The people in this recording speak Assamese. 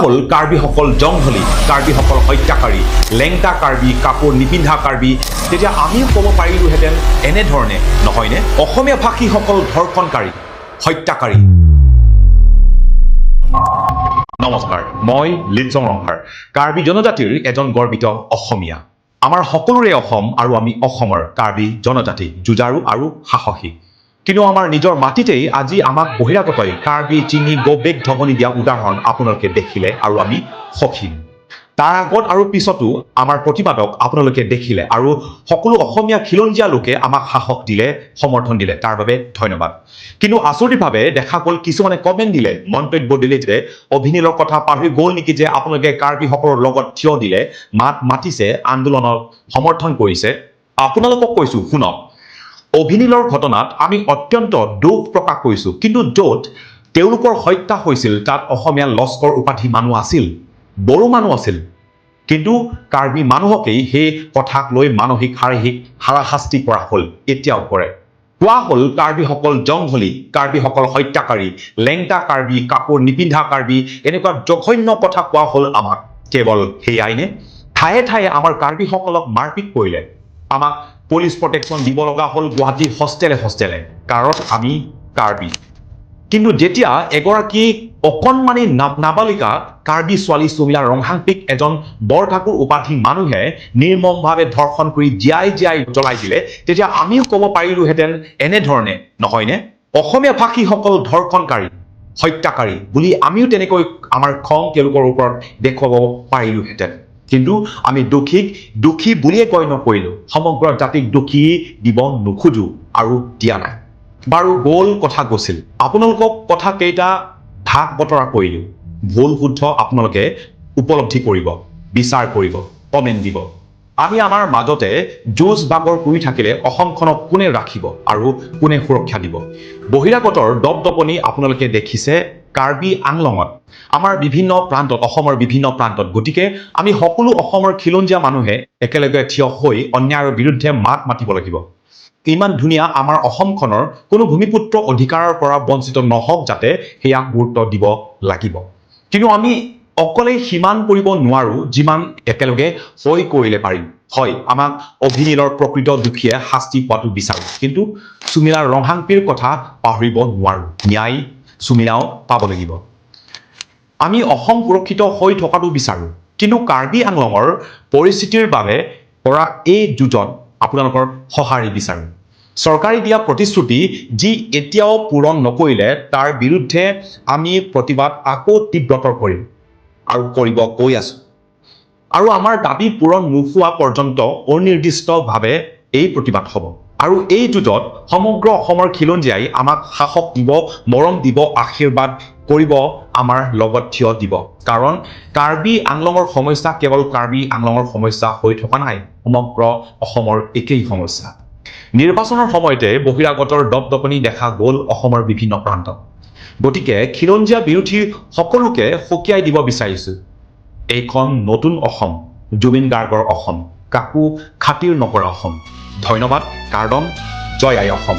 হ'ল কাৰ্বিসকল জংঘলী, কাৰ্বিসকল হত্যাকাৰী, লেংটা কাৰ্বি, কাপোৰ নিপিন্ধা কাৰ্বি, তেতিয়া আমিও ক'ব পাৰিলোহেঁতেন এনেধৰণে, নহয়নে? অসমীয়া ভাষীসকল ধৰ্ষণকাৰী, হত্যাকাৰী। নমস্কাৰ, মই লিনচং ৰংহাৰ, কাৰ্বি জনজাতিৰ এজন গৰ্বিত অসমীয়া। আমাৰ সকলোৰে অসম আৰু আমি অসমৰ কাৰ্বি জনজাতি যুঁজাৰু আৰু সাহসী। কিন্তু আমাৰ নিজৰ মাটিতেই আজি আমাক বহিৰাগতই কাৰ্বি চিঙি গবেক ধমনি দিয়া উদাহৰণ আপোনালোকে দেখিলে আৰু আমি সখী। তাৰ আগত আৰু পিছতো আমাৰ প্ৰতিবাদক আপোনালোকে দেখিলে আৰু সকলো অসমীয়া খিলঞ্জীয়া লোকে আমাক সাহস দিলে, সমৰ্থন দিলে, তাৰ বাবে ধন্যবাদ। কিন্তু আচৰিতভাৱে দেখা গ'ল, কিছুমানে কমেণ্ট দিলে, মন্তব্য দিলে যে অভিনীলৰ কথা পাহৰি গ'ল নেকি যে আপোনালোকে কাৰ্বিসকলৰ লগত থিয় দিলে, মাত মাতিছে, আন্দোলনক সমৰ্থন কৰিছে। আপোনালোকক কৈছো, শুনক, অভিনীলৰ ঘটনাত আমি অত্যন্ত দুখ প্ৰকাশ কৰিছোঁ। কিন্তু য'ত তেওঁলোকৰ হত্যা হৈছিল, তাত অসমীয়া লস্কৰ উপাধি মানুহ আছিল, বড়ো মানুহ আছিল। কিন্তু কাৰ্বি মানুহকেই সেই কথাক লৈ মানসিক, শাৰীৰিক হাৰাশাস্তি কৰা হ'ল, এতিয়াও কৰে। কোৱা হ'ল কাৰ্বিসকল জংঘলী, কাৰ্বিসকল হত্যাকাৰী, লেংটা কাৰ্বি, কাপোৰ নিপিন্ধা কাৰ্বি, এনেকুৱা জঘন্য কথা কোৱা হ'ল আমাক। কেৱল সেয়াই নে? ঠায়ে ঠায়ে আমাৰ কাৰ্বিসকলক মাৰপিট কৰিলে। আমাক পুলিচ প্ৰটেকশ্যন দিব লগা হ'ল গুৱাহাটী হোষ্টেলে হোষ্টেলে, কাৰণ আমি কাৰ্বি। কিন্তু যেতিয়া এগৰাকী অকণমানি নাবালিকা কাৰ্বি ছোৱালী চুমিলা ৰংহাংপিক এজন বৰঠাকুৰ উপাধি মানুহে নিৰ্মমভাৱে ধৰ্ষণ কৰি জীয়াই জীয়াই জ্বলাই দিলে, তেতিয়া আমিও ক'ব পাৰিলোহেঁতেন এনেধৰণে, নহয়নে? অসমীয়া ভাষীসকল ধৰ্ষণকাৰী, হত্যাকাৰী বুলি আমিও তেনেকৈ আমাৰ খং তেওঁলোকৰ ওপৰত দেখুৱাব পাৰিলোহেঁতেন। কিন্তু আমি দোষীক দোষী বুলিয়ে গণ্য কৰিলোঁ। সমগ্ৰ জাতিক দোষী দিব নোখোজো আৰু দিয়া নাই। বাৰু, গ'ল কথা গৈছিল। আপোনালোকক কথা কেইটা ভাগ বতৰা কৰিলোঁ। ভুল শুদ্ধ আপোনালোকে উপলব্ধি কৰিব, বিচাৰ কৰিব, কমেণ্ট দিব। আমি আমাৰ মাজতে যুঁজ বাগৰ কৰি থাকিলে অসমখনক কোনে ৰাখিব আৰু কোনে সুৰক্ষা দিব? বহিৰাগতৰ দপদপনি আপোনালোকে দেখিছে কাৰ্বি আংলঙত, আমাৰ বিভিন্ন প্ৰান্তত, অসমৰ বিভিন্ন প্ৰান্তত। গতিকে আমি সকলো অসমৰ খিলঞ্জীয়া মানুহে একেলগে থিয় হৈ অন্যায়ৰ বিৰুদ্ধে মাত মাতিব লাগিব। ইমান ধুনীয়া আমাৰ অসমখনৰ কোনো ভূমিপুত্ৰ অধিকাৰৰ পৰা বঞ্চিত নহওক যাতে, সেয়া গুৰুত্ব দিব লাগিব। কিন্তু আমি অকলে সিমান কৰিব নোৱাৰো, যিমান একেলগে হৈ কৰিলে পাৰিম। হয়, আমাক অভিনীলৰ প্ৰকৃত দোষীয়ে শাস্তি পোৱাটো বিচাৰোঁ, কিন্তু চুমিলা ৰংহাংপিৰ কথা পাহৰিব নোৱাৰোঁ। ন্যায় চুমিলাও পাব লাগিব। আমি অসম সুৰক্ষিত হৈ থকাটো বিচাৰোঁ, কিন্তু কাৰ্বি আংলঙৰ পৰিস্থিতিৰ বাবে কৰা এই যুঁজত আপোনালোকৰ সঁহাৰি বিচাৰোঁ। চৰকাৰে দিয়া প্ৰতিশ্ৰুতি যি এতিয়াও পূৰণ নকৰিলে, তাৰ বিৰুদ্ধে আমি প্ৰতিবাদ আকৌ তীব্ৰতৰ কৰিম আৰু কৰিব গৈ আছোঁ। আৰু আমাৰ দাবী পূৰণ নোহোৱা পৰ্যন্ত অনিৰ্দিষ্টভাৱে এই প্ৰতিবাদ হ'ব। আৰু এই যুঁজত সমগ্ৰ অসমৰ খিলঞ্জীয়াই আমাক সাহস দিব, মৰম দিব, আশীৰ্বাদ কৰিব, আমাৰ লগত থিয় দিব। কাৰণ কাৰ্বি আংলঙৰ সমস্যা কেৱল কাৰ্বি আংলঙৰ সমস্যা হৈ থকা নাই, সমগ্ৰ অসমৰ একেই সমস্যা। নিৰ্বাচনৰ সময়তে বহিৰাগতৰ দপদপনি দেখা গ'ল অসমৰ বিভিন্ন প্ৰান্তত। গতিকে খিলঞ্জীয়া বিৰোধী সকলোকে সকীয়াই দিব বিচাৰিছোঁ, এইখন নতুন অসম, জুবিন গাৰ্গৰ অসম, কাকো খাতিৰ নকৰা অসম। ধন্যবাদ। কাৰ্দম। জয় আই অসম।